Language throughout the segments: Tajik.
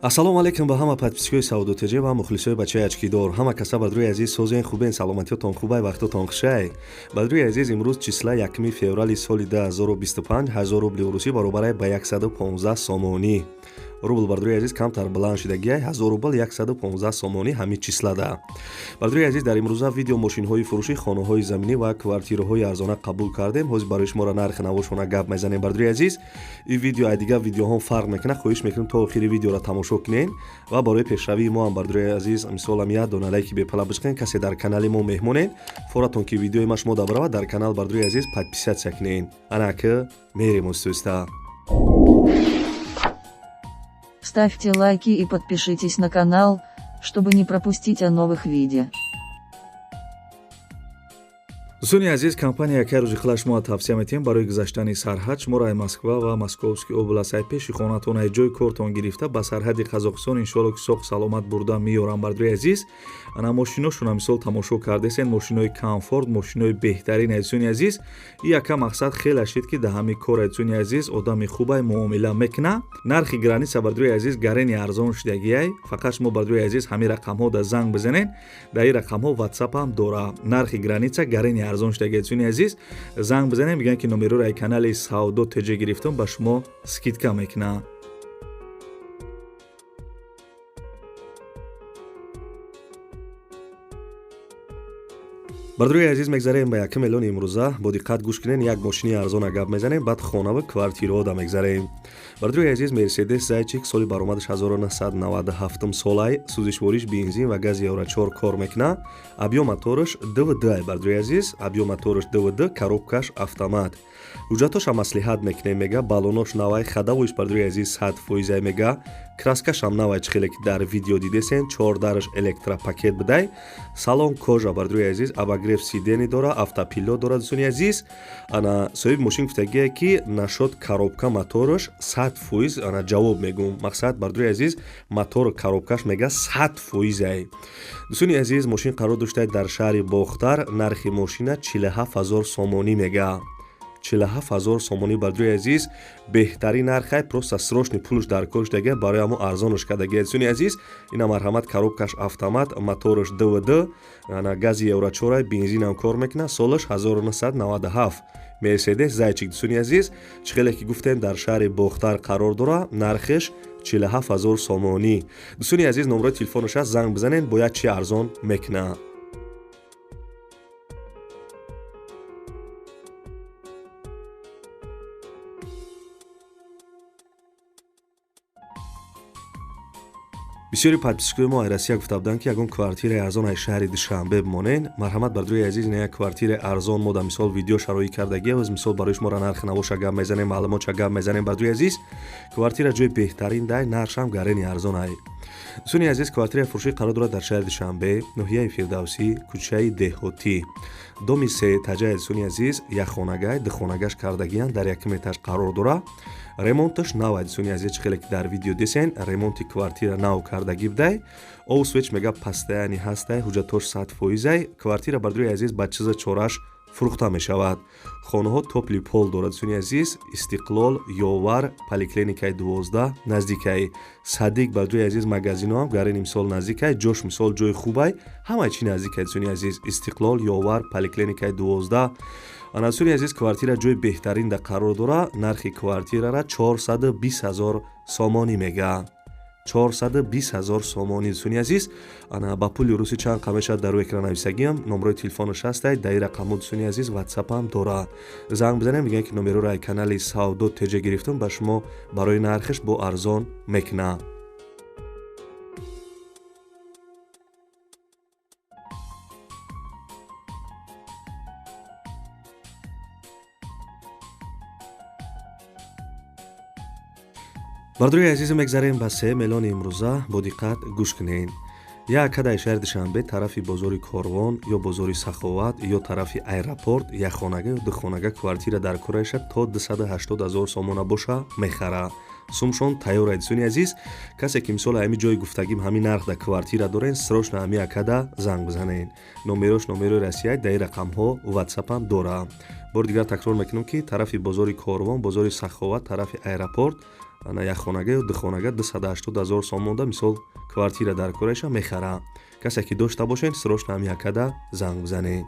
Ассалому алайкум ба ҳама подписчикои Савдо ТЖ ва мухлисои бачаи очкидор. Ҳама каса бадрӯи азиз созен, хубен, саломатиётон хубай, вақтотон хушай. Бадрӯи азиз, имрӯз числа 1 феврали соли 2025, 1000 рубли русӣ баробарай ба 115 сомонӣ. Рубл, бардрои азиз, камтар баланд шидагиай, 1000 рубл 115 сомонӣ ҳамин числада. Бардрои азиз, дар имрӯза видео мошинҳои фурӯшӣ, хонаҳои заминӣ ва квартираҳои арзона қабул кардем. Ҳозир барои шуморо нархи навошона гап мезанем. Бардрои азиз, ин видео аз дигар видеоҳо фарқ мекунад. Хоҳиш мекунем, то охири видеоро тамошо кунед ва барои пешравии мо ҳам, бардрои азиз, мисолам як дона лайки бепала бишкунед. Касе дар канали мо меҳмонед, форатон ки видеои ма шумо дабарава, дар канал, бардрои азиз, подписаться кунед. Анаки мерем устуста. Ставьте лайки и подпишитесь на канал, чтобы не пропустить о новых видео. Дӯстони азиз, компания якай рӯзи хела шумо тавсия метиҳем барои гузаштани сарҳад. Шуморо ай Москва ва Московский област, ай пеши хонатон, ай ҷои кортон гирифта, ба сарҳади Қазоқистон иншоалло ки соқ саломат бурда меёрам. Бардои азиз, ана мошиношона мисол тамошо кардесен, мошинои комфорт, мошинои беҳтарин. Дӯстони азиз, и яка мақсад хеле шид, ки да ҳами кор, дӯстони азиз, одами хубай муомила мекуна. Нархи граница, бардои азиз, гарени арзон шудагиай. Фақат шумо, бардои азиз, ҳамин рақамҳо да занг бизанед, дар ин рақамҳо ватсапам дора. Нархи граница гарени арзон шудаги. Дӯстони азиз, занг бизанем, мегӯянд ки номероро ай канали Савдо ТЖ гирифтум, ба шумо скидка мекунад. Бардорои азиз, мегзарем ба якум эълони имрӯза. Бо диққат гӯш кунен, як мошини арзона гап мезанем, баъд хонаву квартираода мегзарем. Бардорои азиз, Мерседес Зайчик, соли баромадаш 1997 солай, сӯзишвориш бензин ва гази Евро 4 кор мекуна. Объём мотораш 2,2. Бардорои азиз, объём мотораш 2,2, коробкаш автомат. Ҳуҷҷатоша маслиҳат мекунем, мега, баллонош навай, ходовойш, бардорои азиз, 100 фоизай, мега, краскашам навай, чӣ хеле ки дар видео дидесен, чордараш электропакет будай, салон кожа, бардорои азиз, обогрев сидений дора, автопилот дора. Дӯстони азиз, ана соҳиби мошин гуфтагие, ки нашод коробка мотораш 100%, ана ҷавоб мегум. Мақсад, бардорои азиз, мотор коробкаш, мега, 100 фоизай. Дӯстони азиз, мошин қарор доштае дар шаҳри Бохтар. Нархи мошина 47 000 сомонӣ, мега, 47 000 сомонӣ. Бардорои азиз, беҳтарин нархай, просто срочный пулш дар кор шудага, барои ҳамо арзонаш кардаги. Дӯстони азиз, ина марҳамат, коробкаш автомат, мотораш 2,2, ана гази Евро 4, бензинам кор мекунад, солаш 1997, Мерседес Зайчик. Дӯстони азиз, чӣ хеле ки гуфтем, дар шаҳри Бохтар қарор дора, нархеш 47 000 сомонӣ. Дӯстони азиз, номерои телефонаш аст, занг бизанед, бояд чи арзон мекунад. Бисёри подписчикои мо ай Россия гуфта буданд, ки ягон квартираи арзон ай шаҳри Душанбе бимонен. Марҳамат, бардорои азиз, ина як квартираи арзон мо дар мисол видео шароӣ кардагия. Оз мисол барои шуморо нархи навоша гап мезанем, маълумотша гап мезанем. Бардорои азиз, квартира ҷои беҳтарин дай, нархшам гарени арзон ай. Дӯстони азиз, квартираи фурӯшӣ қарор дорад дар шаҳри Душанбе, ноҳияи Фирдавсӣ, кӯчаи Деҳотӣ, доми сеэтажаи. Дӯстони азиз, якхонагай, духонагаш кардагиянд, дар якум этаж қарор дорад. Ремонташ навай. Дӯстони азиз, чӣ хеле ки дар видео десен, ремонти квартира нав кардагӣ будай. Обу светш, мега, постоянный ҳастай, ҳуҷҷатош 100 фоизай. Квартира, бардорои азиз, ба чиза чораш фурӯхта мешавад. Хонаҳо тёплый пол дорад. Дӯстони азиз, Истиқлол, Ёвар, поликлиникаи 12 наздикай, садик, бардорои азиз, магазиноам гарини мисол наздикай, ҷош мисол ҷои хубай, ҳамаи чи наздикай. Дӯстони азиз, Истиқлол, Ёвар, поликлиникаи 12. Ана, дӯстони азиз, квартира ҷои беҳтарин да қарор дора. Нархи квартирара 420 000 сомонӣ мега, 420 000 сомонӣ. Дӯстони азиз, ана ба пули русӣ чанд қа мешавад, дар рӯи экран нависагиам. Номерои телефонаш ҳастай, дар ин рақамҳо, дӯстони азиз, ватсапам дора. Занг бизанем, мегӯянд ки номероро ай канали Савдо ТЖ гирифтум, ба шумо барои нархаш бо арзон мекунад. Бардорои азиз, мегзарем ба се мелони имрӯза. Бо диққат гӯш кунед. Як кадаи шаҳри Душанбе, тарафи бозори Корвон ё бозори Саховат ё тарафи аэропорт, якхонага ё духонага квартира дар кораеша то 280 ҳазор сомона боша, мехара. Сумшон тайёр. Дӯстони азиз, касе ки мисол ҳами ҷои гуфтагим, ҳамин нарх да квартира дорен, срочно ҳами акада занг бизанед. Номерош номерои Россия, дар ин рақамҳо ватсапам дора. Бори дигар такрор мекунам, ки тарафи бозори Корвон, бозори Саховат, тарафи аэропорт. Ана як хонага ё ду хонага 280 ҳазор сомонда мисол квартира дар кораша мехара. Касе ки дошта бошен, срочно ҳами акада занг бизанед.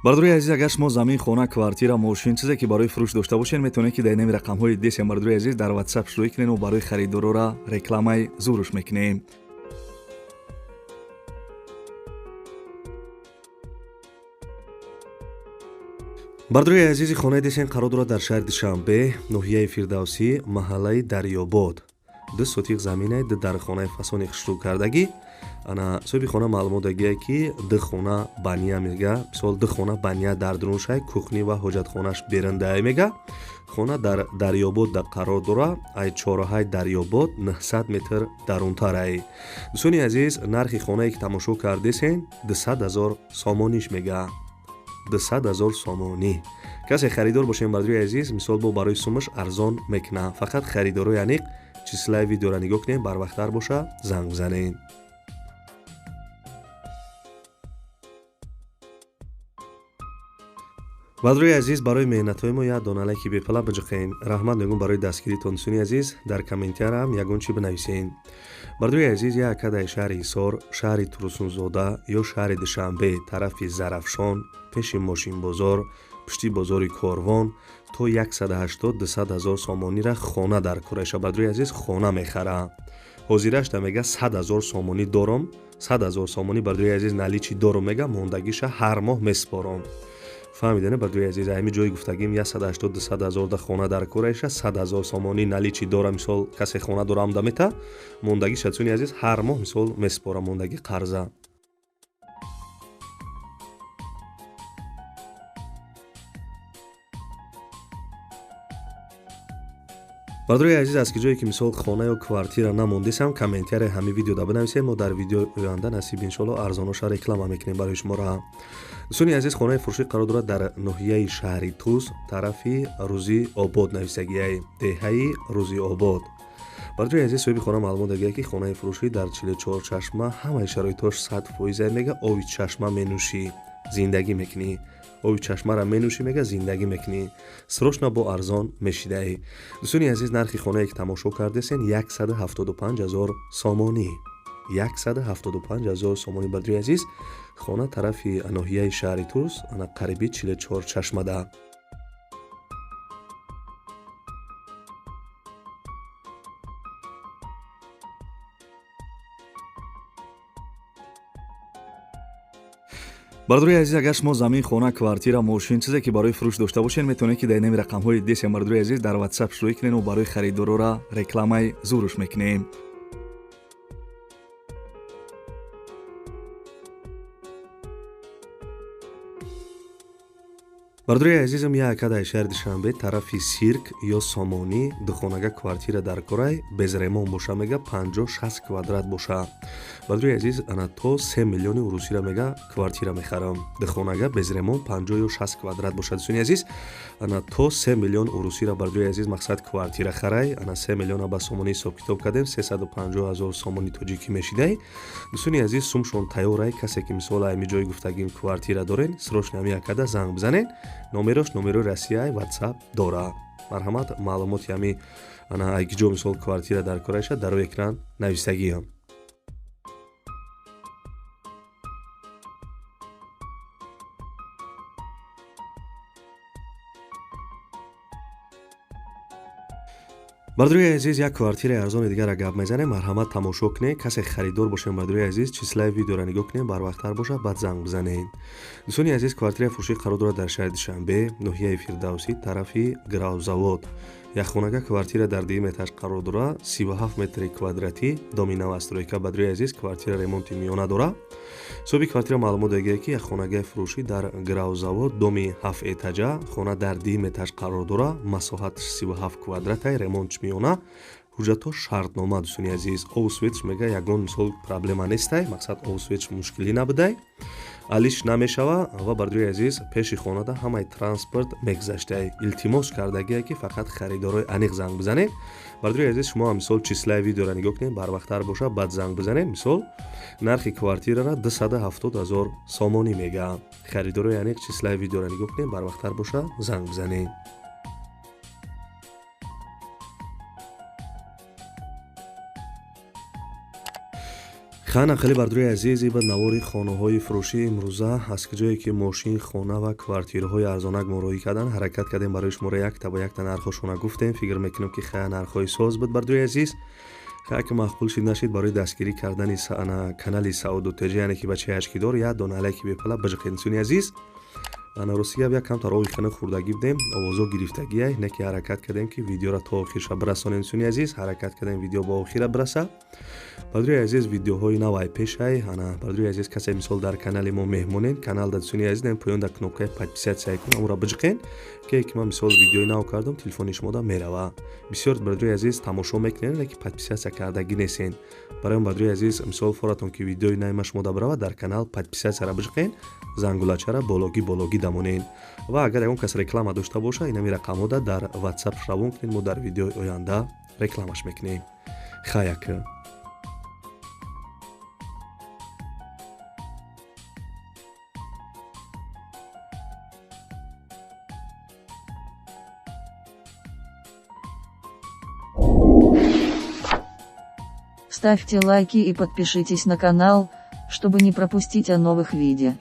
Бародарои азиз, агар шумо замин, хона, квартира, мошин, чизе ки барои фурӯш дошта бошед, метавонед ки дар инами рақамҳои десем, бародарои азиз, дар WhatsApp шурӯъ кунед ва барои харидорора рекламаи зуруш мекунем. Бародарои азизи, хонаи десен қарор дорад дар шаҳри Душанбе, ноҳияи Фирдавсӣ, маҳаллаи Дарёбод. 2 сотиқ заминай, 2 дархонаи фасони хушрӯ кардагӣ. Ана соҳиби хона маълумот дагия ки 2 хона баня мега, мисол 2 хона баня дар дуруншай, кухни ва ҳоҷатхонаш берундай мега. Хона дар Дарёбод да қарор дора, ай чораҳаи Дарёбод 900 метр дарунтарай. Дӯстони азиз, нархи хонае ки тамошо кардесен 200 ҳазор сомониш мега. 200 ҳазор сомонӣ. Касе харидор бошем, бародарои азиз, мисол бо барои сумаш арзон мекуна. Фақат харидорои аниқ числаи видеора нигоҳ кунем, барвақттар боша занг бизанед. Бародарои азиз, барои меҳнатҳои мо як дона лайки бепала биҷиқен. Раҳмат мегӯм барои дастгиритон, дӯстони азиз. Дар комментарам ягон чӣ бинависен. Бародарои азиз, як ака дар шаҳри Ҳисор, шаҳри Турсунзода ё шаҳри Душанбе, тарафи Зарафшон, пеши мошинбозор, пушти бозори Корвон то 180-200 ҳазор сомонира хона дар кураша. Бародарои азиз, хона мехара. Ҳозирашда мега 100 ҳазор сомонӣ дорам, 100 ҳазор сомонӣ, бародарои азиз, наличи дорам мега, мондагиша ҳар моҳ меспорам. Фаҳмидане, бародарои азиз, ҳами ҷои гуфтагим 180-200 ҳазор да хона дар кураша, 100 ҳазор сомонӣ наличи дора, мисол касе хона дорам да мета, мондагиша, дӯстони азиз, ҳар моҳ мисол меспорам, мондаги қарза. Бародарои азиз, аз ки ҷое ки мисол хона ё квартира намондесам, комментария ҳами видеода бинависед. Мо дар видеои оянда насиб иншоалло арзоноша реклама мекунем барои шуморо. Дӯстони азиз, хонаи фурӯшӣ қарор дорад дар ноҳияи шаҳри Туз, тарафи Рӯзиобод нависагиай, деҳаи Рӯзиобод. Бародарои азиз, соҳиби хона маълумот дагия ки хонаи фурӯшӣ дар 44 чашма, ҳамаи шароитҳош 100% мега, оби чашма менӯшӣ, зиндагӣ мекунӣ. Оби чашмара менӯшӣ мега, зиндагӣ мекунӣ. Срочно бо арзон мешидаӣ. Дӯстони азиз, нархи хонае ки тамошо кардесен 175 ҳазор сомонӣ. 175 ҳазор сомонӣ, бародарои азиз. Хона тарафи ноҳияи шаҳри Туз, ана қариби 44 чашмада. Бародарои азиз, агар шумо замин, хона, квартира, мошин, чизе ки барои фурӯш дошта бошед, метавонед ки дар инами рақамҳои десем, бародарои азиз, дар WhatsApp шурӯъ кунед ва барои харидорора рекламаи зуруш мекунем. Бародарои азизам, як ака дар шаҳри Душанбе, тарафи Сирк ё Сомонӣ, духонага квартира дар корай, без ремонт боша мега, 50-60 квадрат боша. Бародарои азиз, ана то 3 миллиони урусира мега квартира мехарам. Духонага без ремонт 50 ё 60 квадрат боша. Дӯстони азиз, ана то 3 миллион урусира, бародарои азиз, мақсад квартира харай, ана 3 миллиона ба сомонӣ ҳисоб китоб кардем, 350 ҳазор сомони тоҷикӣ мешидай. Дӯстони азиз, сумшон тайёрай, касе ки мисол ами ҷои гуфтагим квартира дорен, срочно ами акада занг бизанед. Номерош номерои Россияи WhatsApp дора. Марҳамат, маълумоти ҳами ана айгиҷо мисол квартира дар кораиша дар рӯи экран нависагиам. Бародарои азиз, як квартираи арзони дигара гап мезанем. Марҳамат, тамошо кунед. Касе харидор бошем, бародарои азиз, числаи видеора нигоҳ кунед, барвақттар бошад, баъд занг бизанед. Дӯстони азиз, квартираи фурӯшӣ қарор дорад дар шаҳри Душанбе, ноҳияи Фирдавсӣ, тарафи Гравзавод. Як хонага квартира дар дуюм этаж қарор дорад, 37 метри квадратӣ, доми новостройка. Бародарои азиз, квартира ремонти миёна дорад. Соҳиби квартира маълумот дагия ки як хонагаи фурӯшӣ дар Гравзавод, доми 7 этажа, хона дар дуюм этаж қарор дорад, масоҳаташ 37 квадратай, ремонтш миёна, ҳуҷҷатҳо шартнома. Дӯстони азиз, обу светш мега ягон мисол проблема нестай, мақсад обу светш мушкилӣ набудай. Алиш намешава ва бардои азиз пеши хонада ҳамаи транспорт мегузаштае. Илтимос кардагие ки фақат харидорои аниқ занг бизанед. Бардои азиз, шумо ҳам мисол числаи видеоро нигоҳ кунед, барвақттар боша, баъд занг бизанед. Мисол нархи квартирара 270 000 сомонӣ мега. Харидорои аниқ числаи видеоро нигоҳ кунед, барвақттар боша, занг бизанед. Хана хеле бардорои азиз, ибад навори хонаҳои фурӯшӣ имрӯза аз ҷое ки мошин, хона ва квартираҳои арзонак мо роҳӣ кардан, ҳаракат кардем барои шуморо якта ба якта нархҳошона гуфтем. Фикр мекунем ки хая нархҳои соз буд бардорои азиз. Хая ки маъқул шид нашид, барои дастгирӣ кардани канали Саоду ТЖ, яъне ки бачаи ашкидор, як дона лайки бепала биҷиқед инсони азиз. Ана рости гап, як камтар ови хана хӯрдагӣ будем, овозо гирифтагиай, не ки ҳаракат кардем ки видеоро то охирша бирасонем инсони азиз. Ҳаракат кардем видео ба охира бираса. Бардорои азиз, видеоҳои навай пешай. Ана бардорои азиз, касе мисол дар канали мо меҳмонен, канал дар инсони азиз поён дар кнопкаи подписаться кун, амура биҷиқен, ки ман мисол видеои нав кардам, телефони шумода мерава. Бисёр бардорои азиз тамошо мекунед, леки подписаться кардагӣ несен. Барои он бардорои азиз, мисол форатон ки видеои нави ма шумода бирава, дар канал подписатсияра биҷиқен, зангулачара бологӣ бологӣ дамонен. Ва агар ягон кас реклама дошта боша, инами рақамҳода дар WhatsApp равон кунед, мо дар видеои оянда рекламаш мекунем. Хаяк. Ставьте лайки и подпишитесь на канал, чтобы не пропустить о новых видео.